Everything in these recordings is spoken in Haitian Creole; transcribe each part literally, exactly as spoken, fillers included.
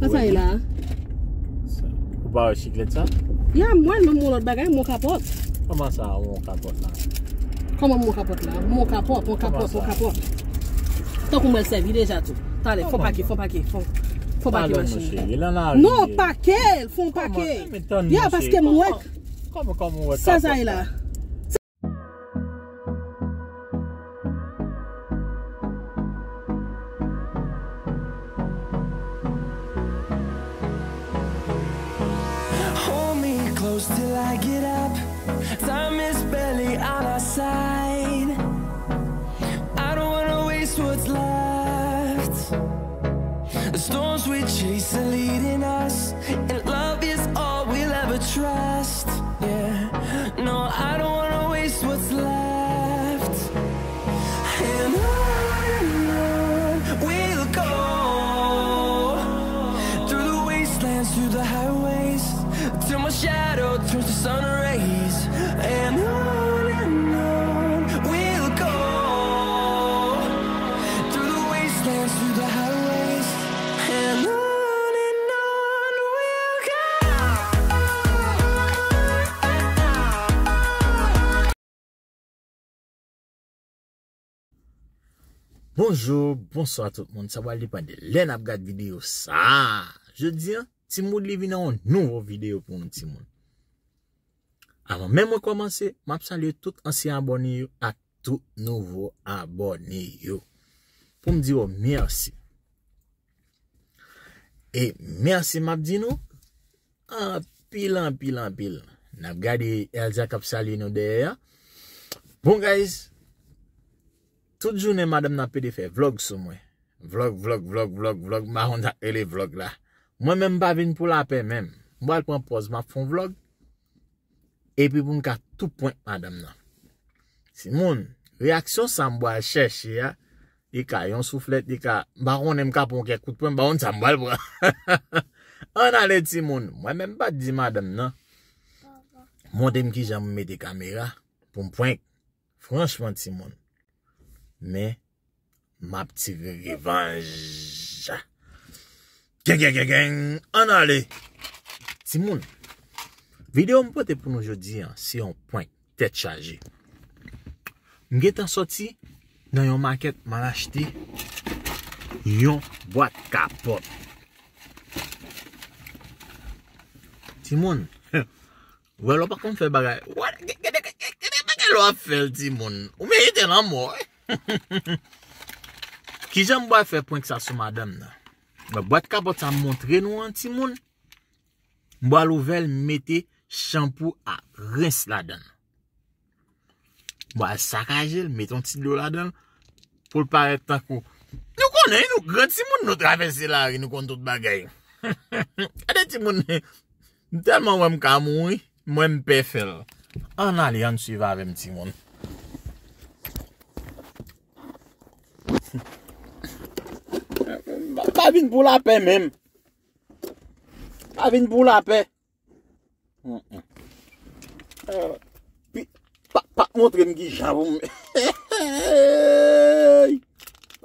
Sa e la. Ou pa wè chiklèt sa? Ya, mwen menm, yon lòt bagay, mon kapòt. Kòman sa, mon kapòt la? Kòman mon kapòt la? Mon kapòt, mon kapòt, mon kapòt. Tankou mwen sèvi deja tou. Talè, fon pake, fon pake, fon, fon pake machin. Non, pake l, fon pake. Ya, paske mwen. Kòman, kòman ou wè kapòt sa? Sa sa e la. Hold me close till I get up. Time is barely on our side. I don't wanna waste what's left. The storms we chase are leading us, and love is all we'll ever trust. Yeah, no, I don't wanna waste what's left. And on and on we'll go, through the wastelands, through the highways, till my shadow turns to sun rays. And on and on we'll go, through the wastelands, through the highways, and on and on we'll go. Bonjou, bonswa tout moun. Sa pral depann de lè n ap gad videyo sa a. Jodi a, timoun li vin ak yon nouvo videyo pou nou, timoun. Avan menm mwen kòmanse, m ap salye tout ansyen abòne yo ak tout nouvo abòne yo. Pou m di yo mèsi. E mèsi m ap di nou anpil, anpil, anpil. N ap gade Elza k ap salye nou dèyè a. Bon, guys, tout jounen madanm nan pede fè vlòg sou mwen. Vlòg, vlòg, vlòg, vlòg, vlòg. M pa konn sa k rele vlòg la. Mwen menm m pa vin pou lapè menm. M pral pran pòz m ap fè yon vlòg. Epi pou m ka tou prank madanm nan. Timoun, reyaksyon sa m pral chèche a, li ka yon souflèt, li ka, m pa konnen, m ka pran kèk kout pwen, m pa konn sa m pral pran. Ann ale timoun, mwen menm m pa t di madanm nan montre m kijan m mete kamera pou m prank. Franchman timoun. Men, m ap tire revanj. Gen, gen, gen, gen, ann ale. Timoun, videyo m pote pou nou jodi a, se yon prank tèt chaje. M gentan sòti nan yon makèt, m al achte yon bwat kapòt. Timoun, wè lè w pa konn fè bagay. Wè, gade, gade, gade, gade bagay lè w ap fè l, timoun. Ou merite lanmò. Kijan m pral fè prank sa sou madanm nan? Mwen bwat kapòt sa m montre nou an, timoun. M pral ouvè l, m mete chanpou ak rens ladan l. M pral sakaje l, mete yon ti dlo ladan l pou l parèt tankou. Nou konnen, nou gran timoun, nou travèse lari, nou konn tout bagay. Gade timoun, m tèlman wè m ka mouri, mwen m pè fè l. Ann ale, ann swiv avè m timoun. M pa vin pou lapè menm. M pa vin pou lapè. Mm, mm. Eh, pi, pa, pa montre m kijan pou m.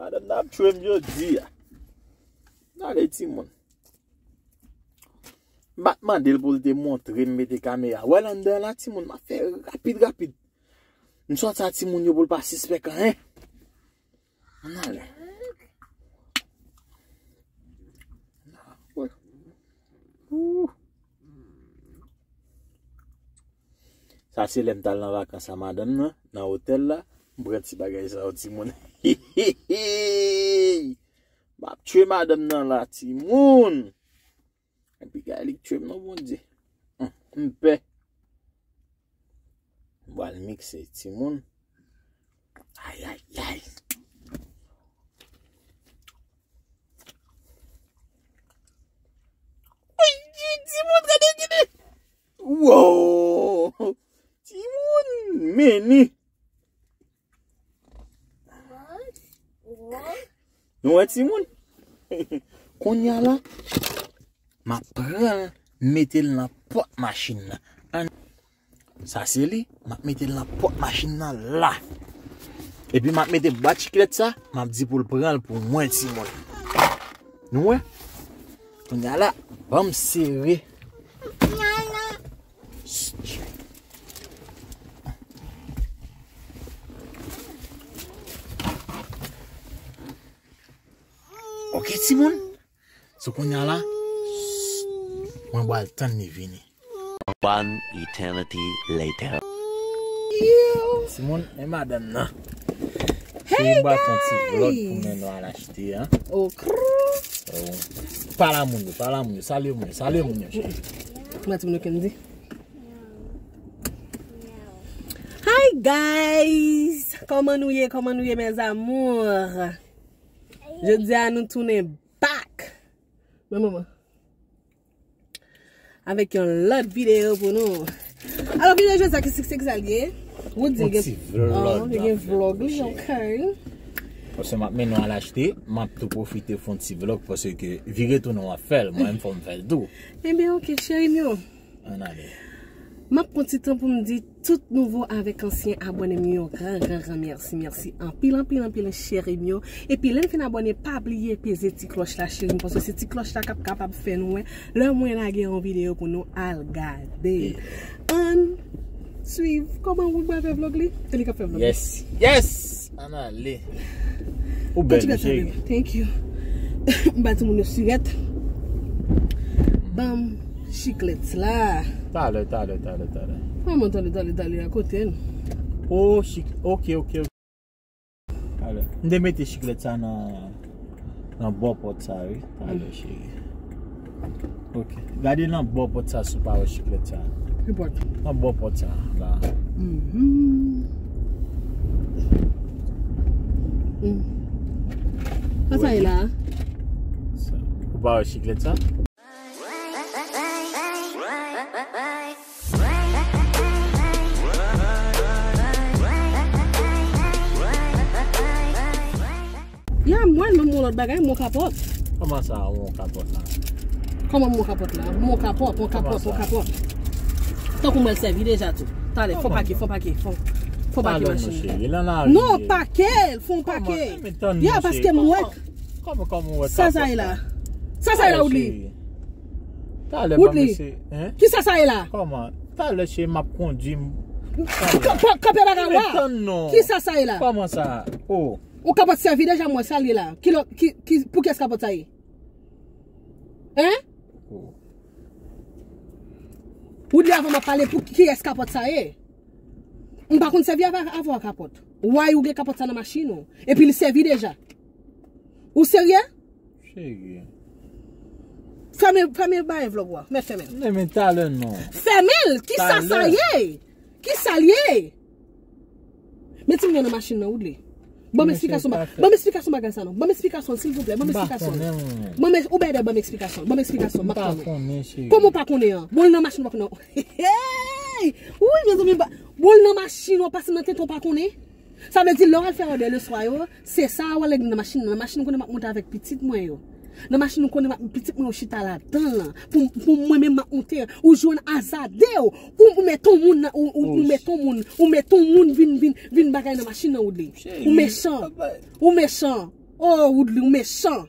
Madanm nan ap tchwe m jodi a. Gade timoun. M pa t mande l pou l te montre m mete kamera. Wè l anndan la timoun, m ap fè rapid, rapid. M sòti a timoun yo pou l pa sispèk anyen. Ann ale. Ou. Sa se lè m t al nan vakans a madanm nan, nan otèl la. M pran ti bagay sa yo, timoun. M ap tchwe madanm nan la, timoun. Epi gade li k tchwe m non, Bondye. Hum, m pè. M pral mikse, timoun. Ay, ay, ay. Ay, timoun, gade, gade. Wow! Timoun, meni. Nou wè timoun? Kounye a la, m ap pran l, mete l nan pòt machin nan. Ann, sa se li, m ap mete l nan pòt machin nan la. Epi m ap mete bwat chiklèt sa, m ap di pou l pran l pou mwen, timoun. Nou wè? Kounye a la, ban m sere. Ok, timoun. So kounye a la, mwen pral tann li vini. One eternity later. Timoun, e madanm nan. Hey, guys! Mwen pral fè yon ti vlog pou men nou al achte, an. Oh, krou. Oh. Pale a moun yo, pale a moun yo, salye moun yo, salye moun yo, cheri. Mwen di moun yo Kendy. Hi guys! Kòman nou ye? Kòman nou ye, mes amours? Jodi a nou tounen back. Men manman. Avèk yon lòt videyo pou nou. Alò, videyo jodi a ki siksè ki sa l ye? Ou di yon gen ti vlog, oh, li gen vlog, li, ok. Paske m ap mennen w al achte, m ap tou pwofite fè yon ti vlog paske vire tounen w ap fè l, mwen menm fò m fè l tou. Ebyen, ok, cheri m yo. Ann ale. M ap pran ti tan pou m di tout nouvo avèk ansyen abòne m yo, gran, gran, gran mèsi, mèsi anpil, anpil, anpil, cheri m yo. Epi lè n fin abòne, pa bliye peze ti klòch la, cheri m, paske se ti klòch la k ap kapab fè nou wè lè mwen lage yon videyo pou nou al gade. Ann swiv kòman Wood pral fè vlog li. Se li k ap fè vlog li. Yes, yes! Ann ale. Ou bèl, wi, cheri. Thank you. M ba timoun yo sirèt. Ban m chiklèt la. Talè, talè, talè, talè. Kòman talè, talè, talè a kote l? Oh, chik-, ok, ok, ok. Talè. M te mete chiklèt sa nan, nan bò pòt sa, wi. Talè, cheri. Ok. Gade nan bò pòt sa si w pa wè chiklèt sa. Ki pòt? Nan bò pòt sa, la. Mhm. Mm. Sa sa ye la? Sa. Ou pa wè chiklèt sa? Ya, mwen, mwen, mwen lòt bagay, mwen kapòt. Kòman sa, mwen kapòt la? Kòman mwen kapòt la? Mwen kapòt, mwen kapòt, mwen kapòt. Tankou mwen sèvi deja tou. Talè, fò pake, fò pake, fò, fò pake machin. Non, pake l, fò pake. Ya, paske mwen. Kòman, kòman wè kapòt la? Sa sa ye la? Sa sa ye la, Woodly? Talè, ban m ese, hein? Ki sa sa ye la? Kòman? Talè, cheri, m ap kondui m. Kanpe bagay wa. Ki sa sa ye la? Kòman sa? Oh. Ou kapòt sèvi deja, mwen sa l ye la. Ki lò, ki, ki, pou kiyès kapòt sa ye? Hein? Oh. Woodly, avan m ap pale, pou kiyès kapòt sa ye? M pa konn sèvi avè, avè w kapòt. Why ou gen kapòt sa nan machin ou? Epi li sèvi deja. Ou serye? Cheri. Fèmen, fèmen bagay vlog wa. Mèt fèmen. Men, men talè non. Fèmen l! Ki sa sa ye? Ki sa l ye? Met timoun yo nan machin nan, Woodly. Ban m esplikasyon, ban m esplikasyon bagay sa non. Ban m esplikasyon, silvouplè. Ban m esplikasyon. Ban m, ou bèdè, ban m esplikasyon. Ban m esplikasyon, m ap tann ou. Kòman w pa konnen an? Bon, l nan machin, ou pa konnen an. Hey! Wi, mezanmi, bon, l nan machin, ou pase nan tenten, ou pa konnen. Sa vle di, lè w al fè òdè leswa yo, se sa w al regle nan machin nan. Nan machin, ou konnen m ap monte avèk pitit mwen yo. Nan machin, ou konnen m ap, pitit mwen yo chita ladan l. Pou, pou mwen menm, m ap monte. Ou jwenn azade w. Ou, ou met yon moun nan, ou, ou, ou met yon moun, ou met yon moun vin, vin, vin bagay nan machin nan, Woodly. Ou mechan. Ou mechan. Oh, Woodly, ou mechan.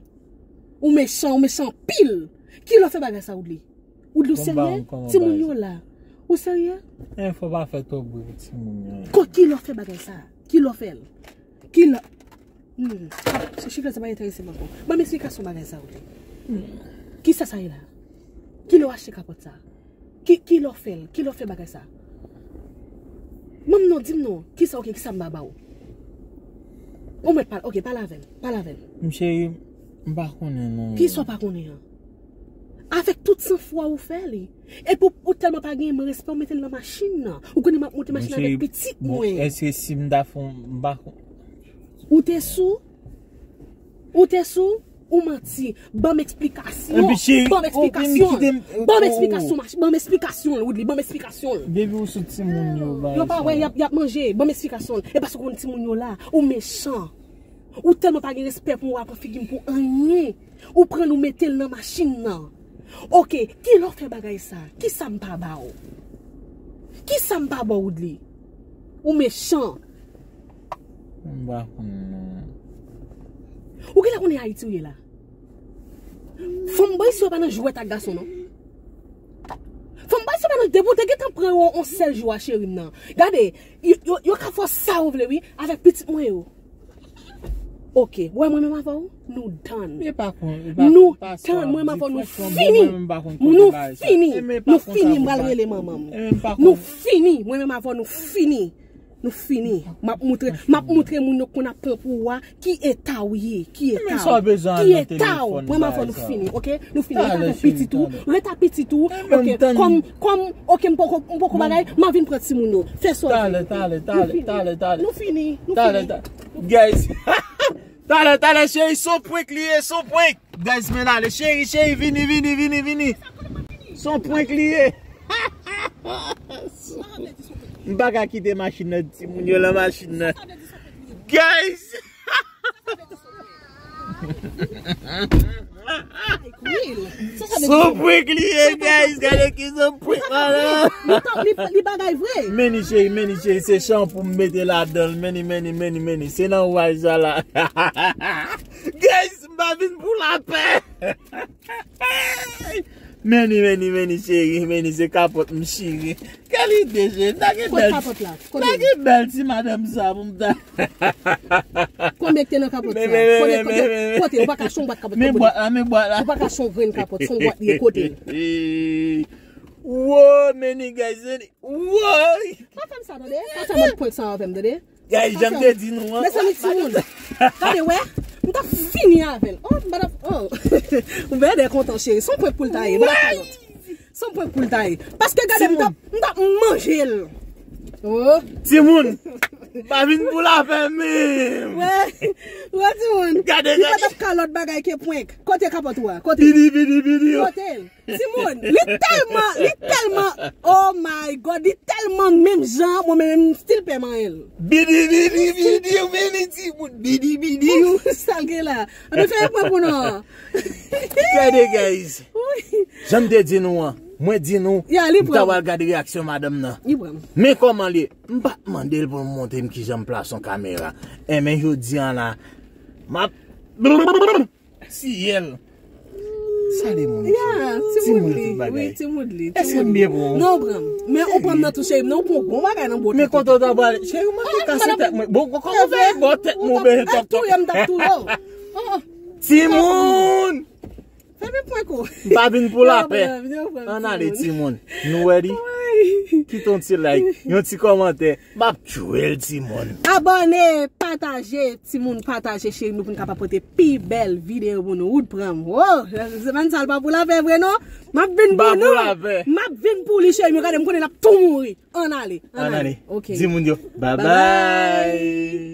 Ou mechan, ou mechan anpil. Ki lè w fè bagay sa, Woodly? Woodly, ou serye? Timoun yo la. Ou serye? Eh, fò pa fè twòp bri pou timoun yo. Ki lè w fè bagay sa? Ki lè w fè l? Ki lè? Hmm. Se chiklèt sa pa enterese m ankò. Ban m esplikasyon bagay sa, Woodly. Ki sa sa ye la? Ki lè w achte kapòt sa? Ki, ki lè w fè l? Ki lè w fè bagay sa? Ban m non, di m non. Ki sa, ok, ki sa m pa ba w? Ou mèt pale, ok, pale avè m. Pale avè m. M cheri, m pa konnen non. Ki sa w pa konnen an? Avèk tout sanfwa ou fè li. Epi w, ou tèlman pa genyen mwen respè, ou mete l nan machin nan. Ou konnen m ap monte machin avèk pitit mwen. Èske si m ta fè yon, m pa kon- Ou te sou? Ou te sou? Ou manti. Ban m eksplikasyon. Ban m eksplikasyon. Ban m eksplikasyon, mach-, ban m eksplikasyon, Woodly. Ban m eksplikasyon. Depi ou sou timoun yo, yo pa wè, y ap, y ap manje. Ban m eksplikasyon. E paske ou konn timoun yo la. Ou mechan. Ou tèlman pa gen respè pou mwen, w ap figi m pou anyen. Ou pran l, ou mete l nan machin nan. Ok, ki lè w fè bagay sa? Ki sa m pa ba w? Ki sa m pa ba w, Woodly? Ou mechan. M pa konn non. Ou genlè konnen Ayiti ou ye la? Fanm bòy sa yo pa nan jwèt ak gason, non. Fanm bòy sa yo pa nan, depi w te gentan pran yo yon sèl jou a, cheri m nan. Gade, yo, yo, yo ka fè w sa yo vle, wi, avèk pitit mwen yo. Ok, wè mwen menm avè w, nou done. Nou done, mwen menm avè w, nou fini. Nou fini, nou fini, m pral rele manman m. Nou fini, mwen menm avè w, nou fini. Nou fini. M ap moutre, m ap moutre moun yo konn ap pran pou ou a, ki eta w ye, ki eta w. Ki eta w. Mwen menm avè w, nou fini, ok? Nou fini. Ret avèk pitit ou, ret ak pitit ou, ok? Kòm, kòm, ok, m poko, m poko bagay, m a vin pran timoun yo. Fè sa w vle. Talè, talè, talè, talè, talè. Nou fini, nou fini. Guys. Talè, talè, cheri, se yon prank li ye, se yon prank. Guys, men ale, cheri, cheri, vini, vini, vini, vini. Se yon prank li ye. M pa ka kite machin nan, timoun yo nan machin nan. Guys! Se yon prank li ye, guys. Gade ki se yon prank, madan. Li, li, li bagay vre. Meni cheri, meni cheri, se chanpou m mete ladan l. Meni, meni, meni, meni. Se nan waj sa la. Guys, m pa vin pou lapè. Meni, meni, meni, cheri, meni, se kapòt m chire. Kèl ide, cheri, m ta gen bèl, m ta gen bèl ti madanm sa pou m ta. Konbyen ki te nan kapòt sa? Kote, kote, kote, ou pa ka chon bwat kapòt. Men bwat la, men bwat la. Ou pa ka chon grenn kapòt, son bwat li ye, kote l? Wo, meni, guys, meni. Woy! Pa fè m sa, tande? Pa fè mòd prank sa avè m, tande? Guys, jan m te di nou an. Mezanmi, timoun. Gade, wè. M t ap fini avè l. Oh, m pa t ap, oh. Ou bèdè kontan, cheri. Se yon prank pou l ta ye. M pa t ap fè lòt. Se yon prank pou l ta ye. Paske gade, m t ap, m t ap manje l. Oh. Timoun. Pa vin pou lapè menm. Wè. Wè, timoun. Gade, gade. Li pa t ap ka lòt bagay ke prank. Kote kapòt ou a? Kote? Bidi, bidi, bidi. Kote l? Timoun, li tèlman, li tèlman, oh my God, li tèlman menm jan, mwen menm, m still pè manyen l. Bidi, bidi, bidi, ou vini, timoun, bidi, bidi. Sa l gen la. Ann fè prank pou nou. Gade, guys. Jan m te di nou an, mwen di nou, m ta pral gade reyaksyon madanm nan. Men kòman li ye. M pa t mande l pou l montre m kijan m plase yon kamera. Enben, jodi an la, m ap Siyèl. Sa de moun, cheri? Timoun li, wi, timoun li. Èske m byen pran w? Non, ou pran m. Men ou pran m nan tou, cheri m, non, ou pran yon bon bagay nan bòt. Men kote w ta prale? Cheri, w manke kase tèt mwen. Bon, kòman w fè bò tèt mwen, w bezwen tòp tòp? Timoun! Fèmen prank ou. M pa vin pou lapè. Ann ale, timoun. Nou ready? Kite yon ti like, yon ti kòmantè. M ap tchwe l, timoun. Abòne, pataje, timoun, pataje, cheri nou, pou n ka pote pi bèl videyo pou nou. Ou t pran m. Oh, se bann sa l pa pou lapè vre, non. M ap vin pou nou. M ap vin pou li, cheri nou. Gade, m konnen n ap tou mouri. Ann ale, ann ale. Ok. Di moun yo, bye bye.